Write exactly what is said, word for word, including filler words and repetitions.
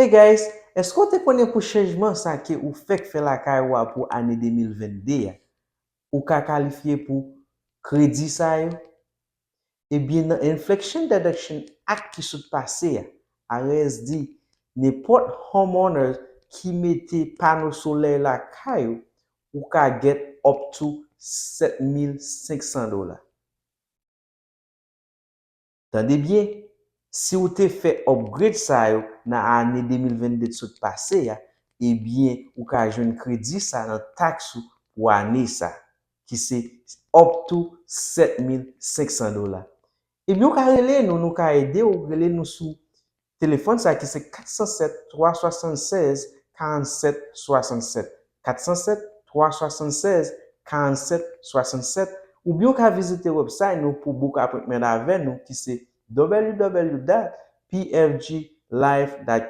Hey guys, èske w te konnen pou chanjman sa ke ou fèk fè lakay ou a pou ane de mil vennde a, ou ka kalifye pou kredi sa yo? Ebyen, nan Inflation Deduction Act ki sot pase a, I R S di nenpòt homeowner ki mete pano solèy lakay ou, ou ka get up to sèt mil senk san dola. Tande byen, si w te fè upgrade sa yo nan ane de mil vennde sot pase a, ebyen, ou ka jwenn kredi sa nan taks ou pou ane sa, ki se up to sèt mil senk san dola. Ebyen, ou ka rele nou, nou ka ede w, rele nou sou telefòn sa ki se kat san sèt, twa swasannsèz, karannsèt swasannsèt. Kat san sèt, twa swasannsèz, karannsèt swasannsèt. Oubyen ou ka vizite website nou pou book appointment avè nou ki se w w w dot p f g life dot